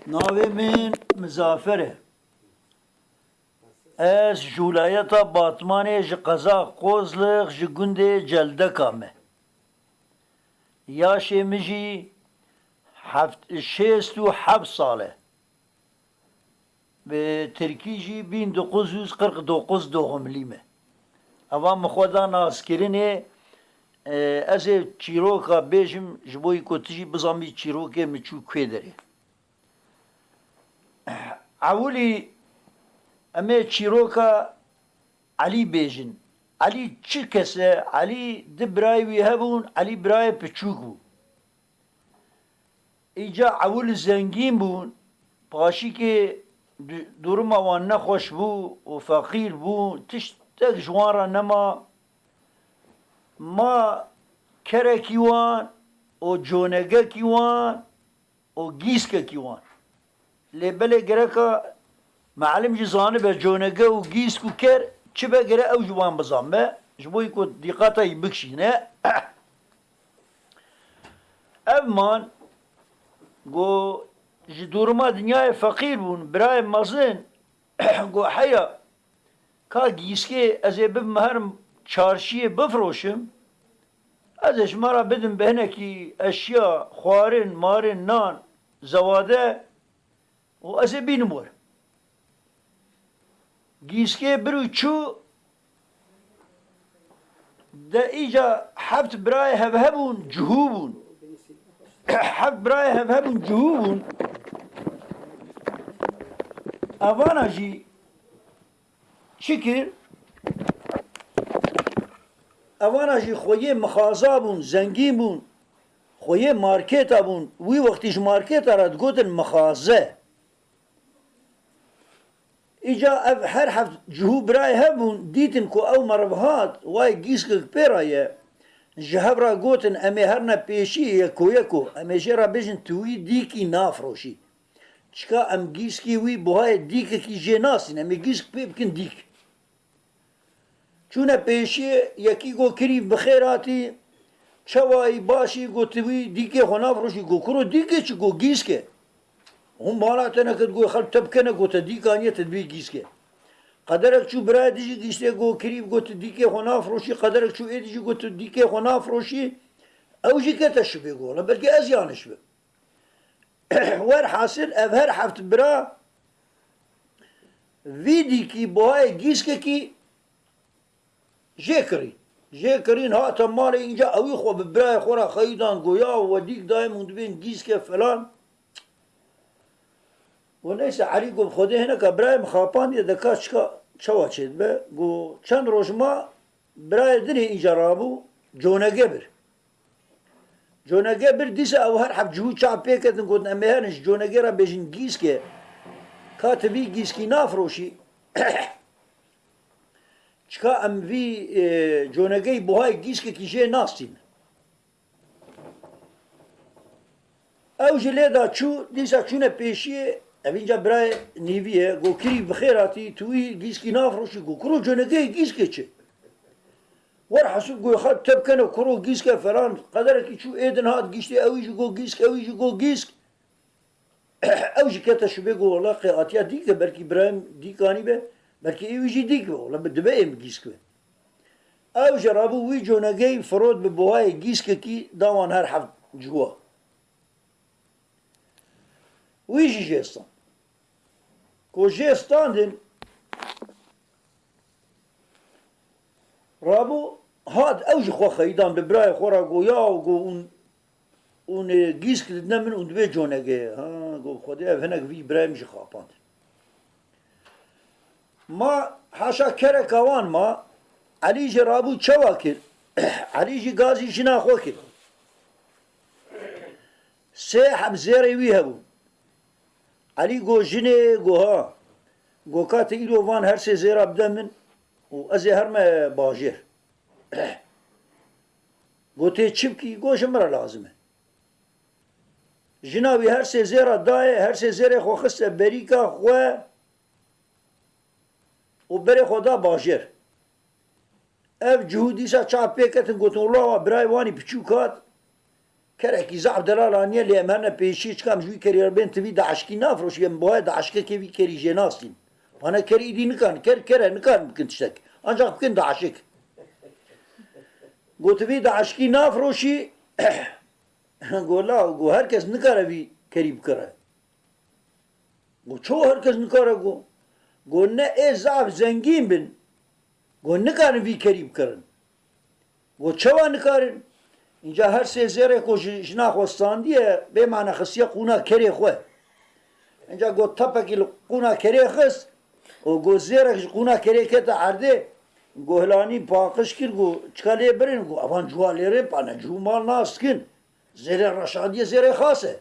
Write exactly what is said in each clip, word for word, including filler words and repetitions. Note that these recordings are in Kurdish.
Navê min Mizafer e. Ez ji wilayeta Batmanê, ji qeza Qozlix, ji gundê Celdeka me. Yaşê min jî heft-, şêst û heft sal e. Bi tirkî jî bin dokuz yüz kırk dokuz doğumlî me. Eva min xwe da naskirinê, e, ez ê çîroka bêjim, ji bo ku tu jî bizanbî çîrokê min çû kuê derê. Ewilî em ê çîroka Elî bêjin. Elî çi kes e? Elî di birayê wî hebûn, Elî birayê piçûk bû. Îca ewil zengîn bûn, paşîkê du-, duruma wan nexweş bû û feqîr bûn, tiştek ji wan re nema. Ma kerekî wan û conegekî wan û gîskekî wan. Lê belê gereka mealim jî zanibe conege û gîsk û ker çi be, gere ew ji wan bizanbe, ji bo ku dîqata wî bikişîne. Ev man, go ji duruma dinyayê feqîr bûn, birayê mezin, go heya, ka gîskê ez ê bibim herim çarşiyê bifroşim, ez ê ji me re bidim bi hinekî eşya, xwarin, marin, nan, zewade û ez ê bînim werim. Gîskê bir û çû de îca heft birayê hev hebûn, cihû bûn. Heft birayê hev hebûn, cihû bûn. Evana jî çi kir? Evana jî xweyê mixaza bûn, zengîn bûn. Xweyê marketa bûn. Wî wextî ji marketa re digotin mixaze. Îca ev her heft cihû birayê hev bûn, dîtin ku ew meriv hat, wayê gîskek pê re ye. Ji hev re gotin, em ê herine pêşî yeko yeko, em ê jê re bêjin tu wî dîkî nafroşî. Çika em gîskî wî buhayê dîkekî jê nasîn, em ê gîsk pê bikin dîk. Çûne pêşiyê, yekî got, kirî bi xêr hatî, çawa yî, baş î? Got, tu wî dîkê xwe nafroşî? Got, kuro dîkê çi? Got, gîsk e. Hûn bala te neket, got, xelk te bikene, got, te dîk aniye, te dibê gîsk e. Qederek çû birayê dijî giştê, got, kirî, got, tu dîkê xwe nafroşî, qederek çû ê dijî, got, tu dîkê xwe nafroşî, ew jî kete şibê, got, wela belkî ez yanlış bim. Werhasil ev her heft bira vî dîkî buhayê gîskekî jê kirî. Jê kirîn hate malê, înca ewî xwe bi birayê xwe re xeyî dan, got, ya we dîk dayê min, dibên gîske falan. Got, neyse, Elî got, bi Xwedê hineka birayê min xapandiye, de ka çika çawa çêdibe? Got, çend roj ma birayê dinê înca rabû, conege bir. Conege bir, dîsa ew her heft cihû çav pê ketin, gotin, em ê herin ji conegê re bêjin gîske. Ka tu vî gîskî nafroşî, çika em vî, e, conegeyî buhayê gîskekî jê nastîn. Ew ji lê da çû, dîsa çûne pêşiyê, ev înca birayê nîvî ye, got, kirî bi xêr hatî, tu wî gîskî nafroşî? Got, kuro conegeyê gîskê çi? Werhasil got, xelk te bikene kuro gîske falan, qederekî çû ê din hat giştê, ewî jî got gîsk, ewî jî got gîsk. Ew jî kete şibê, got, wela qê hatiya dîk e, belkî birayê min dîk anîbe, belkî êwî jî dîk be, wela bi dibe ê min gîsk be. Ew jî rabû wî conegeyî firot bi buhayê gîskekî da wan her heft ciwa. Wî jî jê stand. Ku jê standin, rabû hat ew ji xwe xeyîdan bi birayê xwe re got, ya got, hûn, hûn ê gîsk didine min û dibê conegê. Ha, got, bi Xwedê ev hinek vî birayê min jî xapand. Ma haşa kereka wan ma, Elî jî rabû çawa kir? Elî jî gazî jina xwe kir. Sê heb zêrê wî hebû. Elî got, jinê, got, ha. Got, ka tu îro van her sê zêra bide min û ez ê herme bajêr. Got, tê çi bikî? Got, ji min re lazim e. Jina wî her sê zêra dayê, her sê zêrê xwe xiste berîka xwe û berê xwe da bajêr. Ev cihû dîsa çav pê ketin, gotin, wela wa birayê wanî piçûk hat, Kerekî zaf delal aniye lê em herne pêşî çikam ji wî kerî re bên tu vî daişkî nafroşî, em boye daişkekê vî kerî jê nastîn. Pane ker îdî nikan, ker kere nikan bikin tiştek. Ancak bikin daişik. Got tu vî daişkî nafroşî, go la, go her kes nikare vî kerî bikire. Go çawa her kes nikare go? Go ne ê zaf zengîn bin. Go nikarin vî kerî bikirin. Go çawa nikarin? Înca her sê zêrê ku ji jina xwe standiye, bê mane xistiye qûna kerê xwe. Înca go tapekî li qûna kerê xist û go zêrek ji qûna kerê kete erdê. Go hilanî paqij kir, go çika lê birin, go evan cuwa lêrê pane cihû mal nas dikin. Zêrê reşadiye zêrê xas e.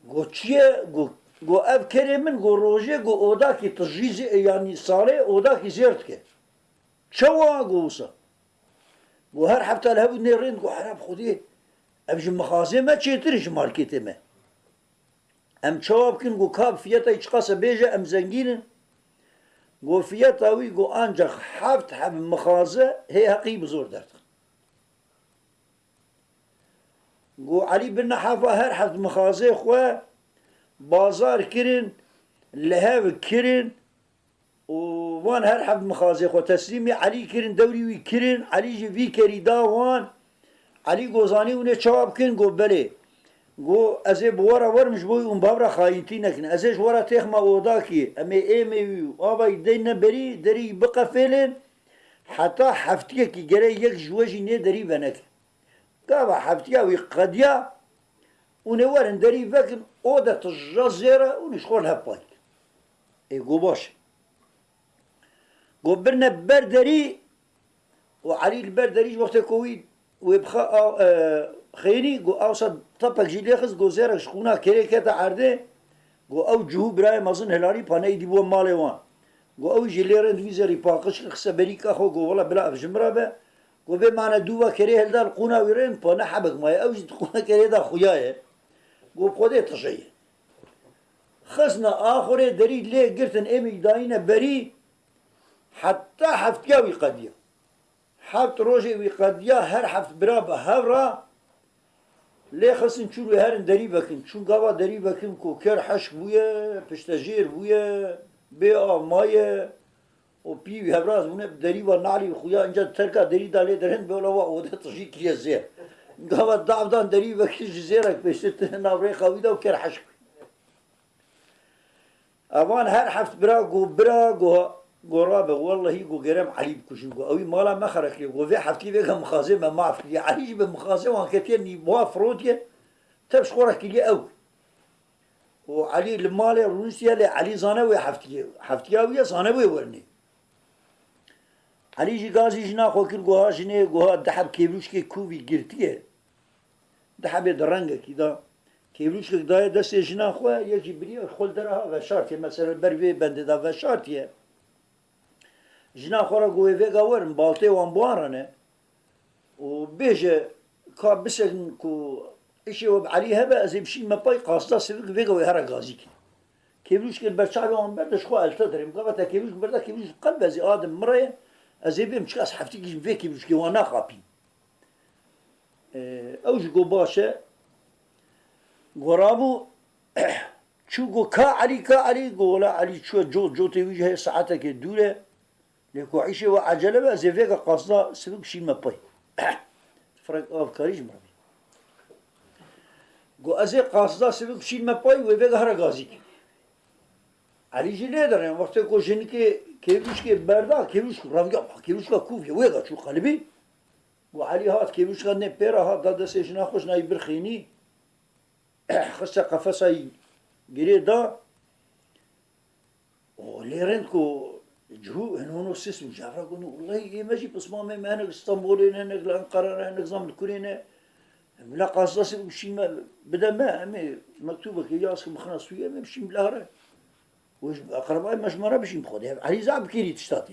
Go çi ye? Go, go ev kerê min, go rojê, go odakî tijî zê-, yanî salê odakî zêr dike. Çawa? Go wisa. Go her hefta li hev û nê rind, go herab Xwedê, ev ji mixazê me çêtir in ji marketê me. Em çawa bikin? Go ka fiyeta wî çiqas e bêje, em zengîn in. Go fiyeta wî, go ancak heft heb mixaze hê heqî bi zor derdixin. Go Elî bin Nehefa her heft mixazê xwe bazar kirin, li hev kirin û van her heft mixazê xwe teslîmî Elî kirin, dewrî wî kirin, Elî jî vî kerî da wan. Elî go zanî hûn ê çawa bikin? Go belê. Go ez ê bi we re werim ji bo wî hûn bi hev re xayîntî nekin. Ez ê ji we re têxima odakî, em ê êmê wî û ava wî deyne berî, derî biqefêlin, heta heftiyekî gere yek ji we jî nê derî veneke. Gava heftiya wî qediya, hûn ê werin derî vekin, o de tija zêr e, hûn ê ji xwe li hev pay kin. Ê, go baş e. Go birine ber derî û Elî li ber derî ji wextê ku wî wê bixe a-, e, xênî, go awsa tapek jî lê xist, go zêrek ji qûna kerê kete erdê, go ew cihû birayê mezin hilanî pane îdî bû malê wan. Go ew jî lê rind wî zêrî paqij kir, xise berîka xwe, go wela bila ev ji min re be. Go bê mane dûva kerê hilda li qûna wî rên, pa ne hebek maye. Ew jî di qûna kerê de xuya ye. Go bi Xwedê tije ye. Xistine axurê derî lê girtin êmî dayîne berî, heta heftiya wî qediya. Heft rojê wî qediya, her heft bira bi hev re lê xistin çûn wê herin derî vekin. Çûn gava derî vekin ku ker heşk bûye, piştejêr bûye, bê av maye. Û pî wî hevraz bûne bi derî ve nalî xuya, inca terka derî da lê derên bê wela wa ode tijî kiriye zêr. Gava dav dan derî vekir ji zêrek pêştir tine nav rêxa wî de û ker heşk. Evan her heft bira go, bira go, go rabe, wellehî go gerem Elî bikujim go. Ewî mala me xerek kiriye go, vê heftî vêga mixazê me maf kiriye. Elî jî bi mixazê wan ketiye nî wa firotiye, tev ji xwe re kiriye ew. Û Elî li malê rûniştiye, lê Elî zane wê heftiyê, heftiya wî ye, zane wê wernê. Elî jî gazî jina xwe kir, goha jinê, goha diheb kêvlûçkê kûvî girtiye. Dihebê di rengekî de kêvlûçkek daye destê jina xwe, yekî biriye xwe li dera ha veşartiye, mesela ber vê bendê de veşartiye. Jina xwe re got, wê vêga werin, baltê wan bi wan re ne û bêje, ka bisekin ku îşê we bi Elî hebe, ez ê bişînme pay, qasda sivik vêga wê here gazî kê. Kêvlûçkê li ber çavê wan berde, ji xwe elte derê. Min gava te kêvlûçk berda, kêvlûçk qelbe, ez ê adim min re ye, ez ê bêm, çika ez heftîkî ji vê kêvlûçkê wan naxapîm. Ee, ew jî got baş e. Go rabû, çû got, ka Elî, ka Elî, got, wela Elî çûye, cot, cotê wî jî heye saetekê dûr e. Lê ku îşê we ecele be, ez ê vêga qasda sivik şînme pey. Firek av karî ji min re bî. Got, ez ê qasda sivik şînme pey, wê vêga here gazî kî. Elî jî lê derê, wextê ku jinikê kêvlûçkê berda, kêvlûçk reviya, kêvlûçka kûviye, wêga çû qelibî. Got, Elî hat, kêvlûçka nê pê re hat, da destê jina xwe, jina yî birxînî. Xiste qefesa yî girê da. O lê rind ku cihû hin hûno sis û cevra got, wellehî ê me jî pismamê me hinek Stenbolê ne, hinek li Enqera ne, hinek zam li kurê ne. Bila qasda sivik bişîn me, bide me, em ê mektûbekê ya ez bixina Sûriye, em ê bişîn bila here. Wê ji eqrebayê me ji me re bişîn bi Xwedê. Ev Elî zaf bikêrî tişta tê.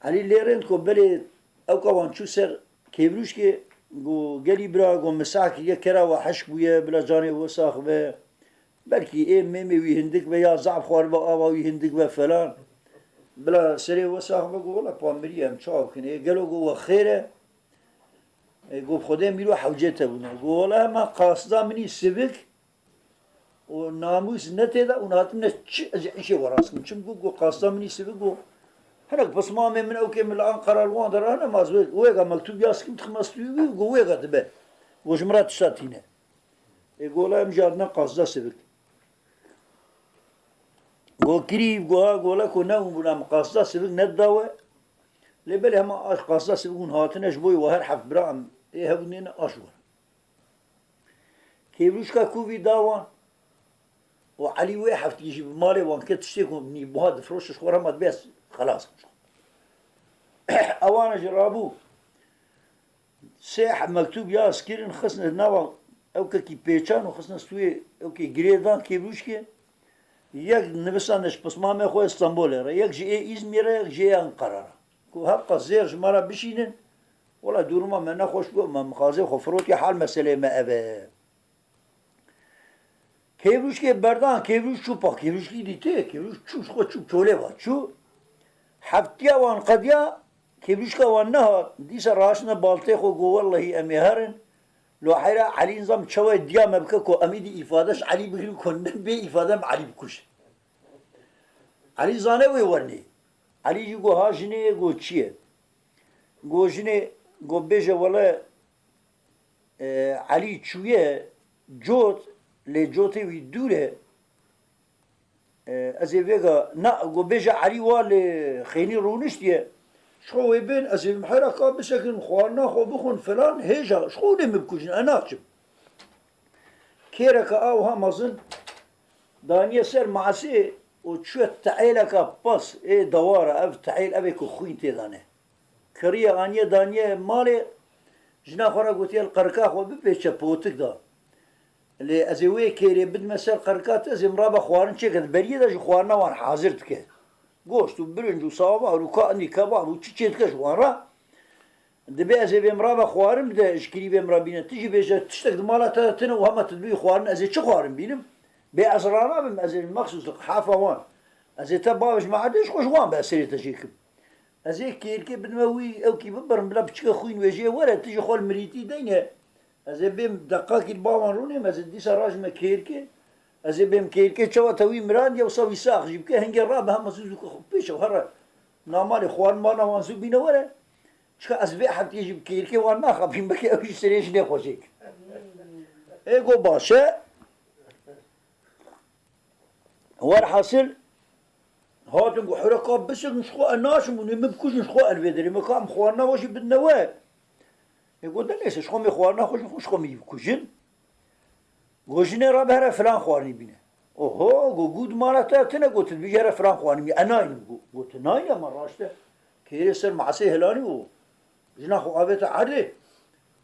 Elî lê rind ku belê ewka wan çû ser kêvlûçkê, got, gelî bira, got, min seh kiriye, kera we hişk bûye, bila canê we sax be. Belkî ê mêmê wî hindik be ya zaf xwaribe, ava wî hindik be falan. Bila serê we sax be, got, wela pa miriye, em çawa bikin? Ê gelo, got, we xêr e? E, got, "Xwedê mîro hewcê te bûne." Got, "Wele hema qasda min î sivik û namûs ne tê de û hatine çi ez ê îşê we rast kim." Çim got, got, "Qasda min î sivik," got, "hinek pismamê min ewkê min li Anqara li wan derane, ma ez wê, wêga mektûb yaz kim dixime stûyê wî, got, wêga dibe. Got, ji min re tişta tîne." E, got, "Wele em jî hatine qasda sivik." Got, "Kirî, got, ha, got, wele ku ne hûn bûna min qasda sivik nedida we. Lê belê hema aş qasda sivik hûn hatine, ji bo wê her heft bira em ê hebûnê ne aş were." Kêvrûşka kûvî da wan û Elî wê heftiyê jî bi malê wan ket tiştê ku nî buha difiroşe ji xwe re hema dibê ez xelas bûm. Ewana jî rabû sê he-, mektûb yaz kirin, xistine nava ewkekî pêçan û xistine stûyê ewkê girê dan Kêvrûşkê. Yek nivîsandine ji pismamê xwe Stenbolê re, yek ji ê Îzmîr re, yek ji ê Enqera re. Ku hevqa zêr ji me re bişînin, wela duruma me nexweş bû, me mixazê xwe firotiye, hal meseleyê me ev e. Kêvrûşkê berdan, Kêvrûş çû pa, Kêvrûşkî dîtê, Kêvrûş çû, ji xwe çû, çolê va çû. Heftiya wan qediya, Kêvrûşka wan nehat, dîsa raştine baltê xwe, got, "Wellehî em ê herin." Lo heyra Elî nizam çawa diya me bike ku em îdî îfade ji Elî bigirin ku ne bê îfade em Elî bikujin. Elî zane wê wernê. Elî jî got, "Ha jinê ye," got, "Çi ye?" Got, "Jinê," got, "bêje wele, e, Elî çûye cot, lê cotê wî dûr e. E, ez ê vêga, na, got, bêje Elî wa lê xênî rûniştiye. Ji xwe wê bên, ez ê bim hera ka bisekin, xwarina xwe bixwin filan, hêja, ji xwe hûn ê min bikujin, ez naçim." Kêreke a wiha mezin daniye ser masê û çûye teêleka pez ê dewar e, ev teêl ev ê ku xwîn tê de ne. Kiriye aniye daniye malê, jina xwe re gotiye, "Li qirika xwe bipêçe potik de. Lê ez ê wê kêrê bidime ser qirika te, ez ê min rabe xwarin çêke." Di beriyê de jî xwarina wan hazir dike. Goşt û birinc û savar û kanî kebab û çi çê dike ji wan re. Dibê ez ê vê min rabe xwarin bide, ji kirî vê min re bîne. Tu jî bêje, tiştek di mala te de tune û hema tu dibî xwarin, ez ê çi xwarin bînim? Bê ez ranabim, ez ê mexsûs li qehafa wan. Ez ê te bavê ji me erdê, ji xwe ji wan be, ez serê te jê kim. Ez ê kêrkê bidime wî, ewkî bibirim, bila piçike xwîn wê jê were, tu jî xwe li mirîtî deyne. Ez ê bêm deqakî li ba wan rûnêm, ez ê dîsa rajime kêrkê. Ez ê bêm kêrkê, çawa te wî mirandiye, wisa wî sax jî bike, hingê rabe hema zû zû xwe pêşe here. Namalê xwarin bana wan zû bîne were. Çika ez vê heftiyê jî bi kêrkê wan naxapîm, belkî ew jî serê jinê xwe jê kin. Ê go baş e. Werhasil, hatin ku hereka bisekin ji xwe ez naçim û nê min bikujin ji xwe ez li vê derê me ka em xwarina we jî bidine we. Ê got, de neyse, ji xwe mê xwarina xwe jî xwe ji xwe mî bikujin. Got, jinê rabe here filan xwarinî bîne. Oho, got, gû di mala te tune, got, tu dibêjî here filan xwarinî bîne. Ez naynim, got, got, tu nayne, ma raşte. Kêrê ser masê helanî û jina xwe avête erdê.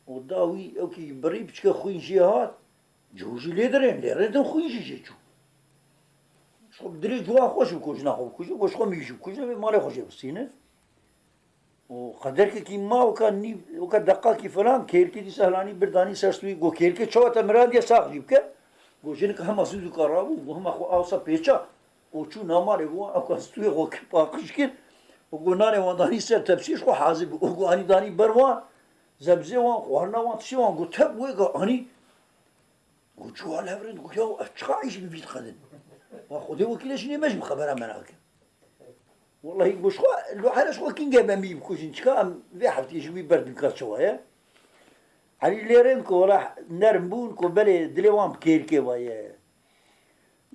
Û da wî ewkî birî piçke xwîn jê hat. Cihû jî lê dirên, lê rêdin xwîn jî jê çû. Ji xwe bi dilê ciwan xweş bû ku jina xwe bikuje, got ji xwe mî jî bikuje, vê malê xwe jê bistîne. Û qederkekî ma weka nîv, weka deqakî filan, kêrkê dîsa hilanî bir danî ser stûyê, got kêrkê çawa te mirandiye sax jî bike. Got jinik hema zû zûka rabû, got hema xwe awsa pêça. Û çû namalê got, ew ka stûyê xwe kir paqij kir. Û got nanê wan danî ser tepsiyê ji xwe hazir bû. Û got anî danî ber wan, zebzê wan, xwarina wan, tiştê wan, got tep wê ga anî. Got çû hal hev re, got ya ev çiqa îş bi vî diqedin. Wa Xwedê wekîl e, jinê me jî bi xebera me nakin. Wellahî got ji xwe, li here ji xwe kîngê me mî bikujin, çika em vê heftiyê ji wî berdin ka çawa ye. Elî lê rên ku wela nerm bûn ku belê dilê wan bi kêrkê ve ye.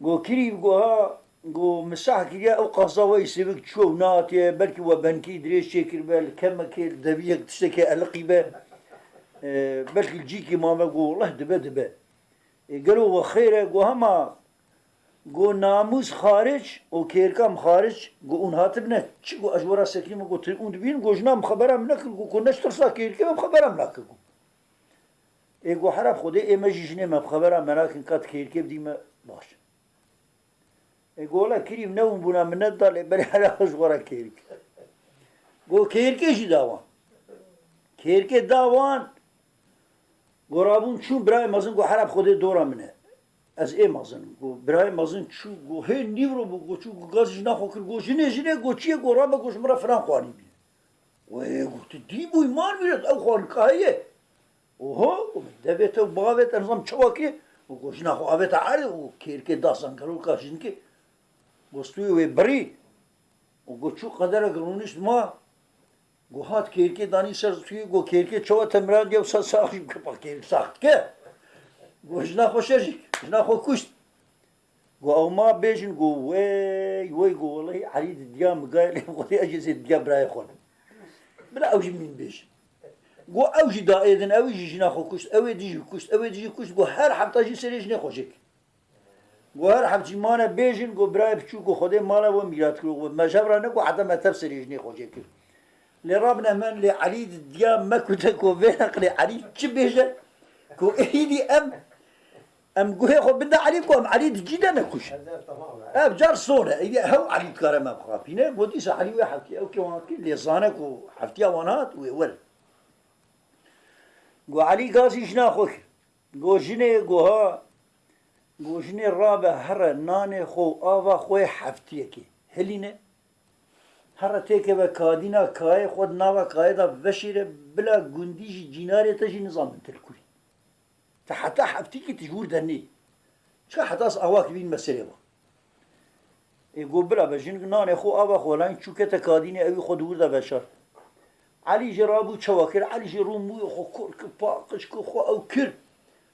Got kirî, got ha, got min sah kiriye ew qasa we yî sivik çû û nehatiye, belkî we benkî dirêj çêkiribe, li kemekê, li deviyek tiştekê eliqîbe. E, belkî li cîkî mabe, got welleh dibe, dibe. Ê, gelo we xêr e? Got hema, got namûs xaric û kêrka min xaric, got hûn hatibine çi? Got ez ji we re sekî me, got tu hûn dibînin, got jina min xebera min nekir, got ku ne ji tirsa kêrkê me xebera min nakir, got. Ê, got herab Xwedê, ê me jî jinê me bi xebera me nakin, ka tu kêrkê bidî me baş. Ê, got wela kirî ne hûn bûna min nedida, lê belê hela ji we re kêrkê. Got kêrkê jî da wan. Kêrkê da wan. Got rabûn çûn, birayê mezin got herab Xwedê dora min e. Ez ê mezin im. Got birayê mezin çû, got hê nîvro bû, got çû, got gaz jina xwe kir, got jinê, jinê, got çi ye? Got rabe, got ji min re filan xwarî bîne. Wê, got tu dî bûyî, man wîret, ew xwarin ka heye. Oho, devê te û bavê te nizam çawa kê? Û go jina xwe avête erdê û kêrkê da sankeroka jinkê. Go stûyê wê birî. Û go çû qederek rûnişt ma. Go hat kêrkê danî ser stûyê, go kêrkê çawa te mirandiye wisa sax jî bike, pa kêrk sax dike. Go jina xwe şer jî, jina xwe kuşt. Go ew ma bêjin, go wey, wey, go welehî Elî didiya min gayê lê xwedê ez jî zê didiya birayê xwe ne. Bila ew jî min bêjin. Go ew jî da êdin, ew jî jina xwe kuşt, ew ê dijî kuşt, ew ê dijî kuşt, go her hefta jî serê jinê xwe jê kir. Go her heft jî mane bêjin, go birayê biçûk, go xwedê mala we mîrat kir, go me ji hev re ne, go heta me tev serê jinê xwe jê kir. Lê rabin hemen lê Elî didiya me kute, go vê neqlê Elî çi bêje, go êdî em, em guhê xwe binde Elî, go em Elî di cî de nekuş. Ev car son e, êdî hew Elî dikare me bixapîne, go dîsa Elî wê heftî ew kê wan kir, lê zane ku heftiya wan hat, wê werin. Go Elî gazî jina xwe kir. Go jinê, go ha, go jinê rabe here nanê xwe û ava xwe heftiyekê hilîne. Here têkeve kadîna kayê xwe di nava kayê de veşêre, bila gundî jî cînarê te jî nizanin te li kurî. Te heta heftîkî tu ji wir de nê. Çika heta ez awa kivîn me serê va. Ê go bira be, jinik nanê xwe ava xwe layîn çû kete kadînê, ewî xwe di wir de veşart. Elî jî rabû çawa kir, Elî jî rû mûyê xwe kor kir, paqij kir, xwe ew kir.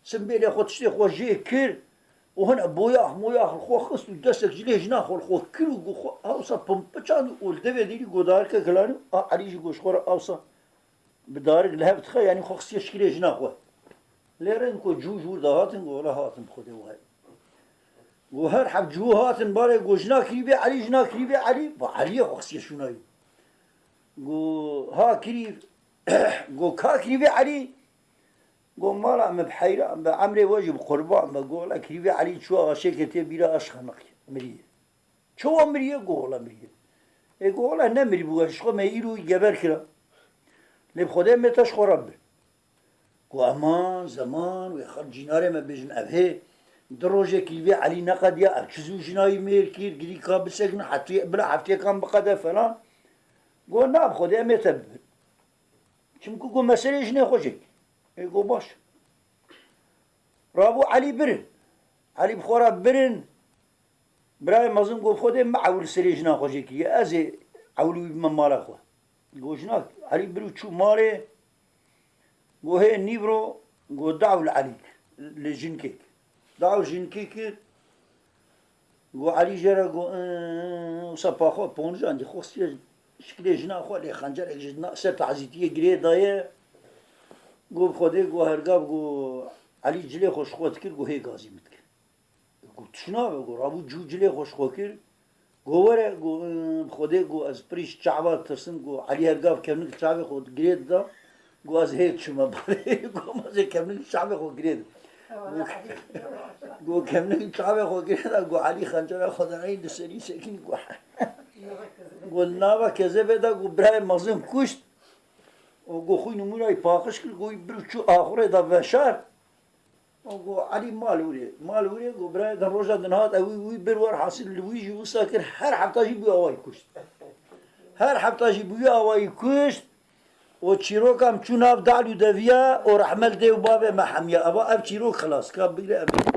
Simbêlê xwe tiştê xwe jê kir. Û hine boyax moyax li xwe xist û destek ji lê jina xwe li xwe kir û go xwe hewsa pimpiçand û li devê dîrî go darikek hilanî, a Elî jî go ji xwe re ewsa bi darik li hev dixe, yanî xwe xistiye şikilê jina xwe. Lê reng ku cû ji wir dahatin, go wela hatin bi Xwedê wayê. Go her heft cû hatin barê, go jina kirîvê Elî, jina kirîvê Elî, va Eliyê xwe xistiye şûnayî. Go ha kirîv, go ka kirîvê Elî, go mala min bi heyran be, emrê we jî bi qurban be, go wela kirîvê Elî çû aşêkê tê bîra aşiqa neqî, miriye. Çawa miriye? Go wela miriye. Ê go wela nemirî bû, ji xwe me îro wî geber kira. Lê bi Xwedê me te ji xwe re bir. Go eman, zeman, wê xelk cînarê me bêjin ev hê. Di rojekî vê Elî neqediya, ev çi zû jina wî mêr kir, girî ka bisekine, hetiye, bila heftiyekan biqede falan. Go na bi Xwedê em ê te bibin. Çimku go meselê jinê xwe jê kir. Ê go baş. Rabû Elî birin. Elî bi xwe re birin. Birayê mezin got, Xwedê min ewil serê jina xwe jê kiriye, ez ê ewil wî bime mala xwe. Got, jinak, Elî bir û çû malê, got, hê nîvro, got, dawil Elî kir, li jinkê kir. Dawil jinkê kir, got, Elî jê re got, "Ih, wisa pa xwe ponijandî, xwe xistiye şikilê jina xwe, lê xencerek ji na-, ser tazîtiyê girê daye." Got, Xwedê, got, hergav, got, Elî cilê xwe ji xwe dikir, got, hê gazî min dikir. Got, "Tu çi nabe?" Got, "Rabû cû cilê xwe ji xwe kir." Got, "Were," got, "bi Xwedê," got, "ez pirî ji çava tirsim." Got, Elî hergav kevnik çavê xwe girê dida. Got, "Ez hê diçime barê." Got, "Ma zê kevnik çavê xwe girê de." Got, kevnik çavê xwe girê de, got, Elî xencera xwe danayî di serî sekîn, got, got, "Nava kezebê de," got, "birayê mezin kuşt." Û got, xwîn û mûra wî paqij kir, got, wî bir û çû axurê de veşart. Û got, Elî mal hûrê, mal hûrê, got, birayê din roja din hat, ew wî, wî bir wer hasil li wî jî wisa kir, her hefta jî bû awa yî kuşt. Her hefta jî bû awa yî kuşt. Û çîroka min çû nav dal û deviya û rehmet dê û bavê me hemiya. Eva ev çîrok xilas, ka bigre em ê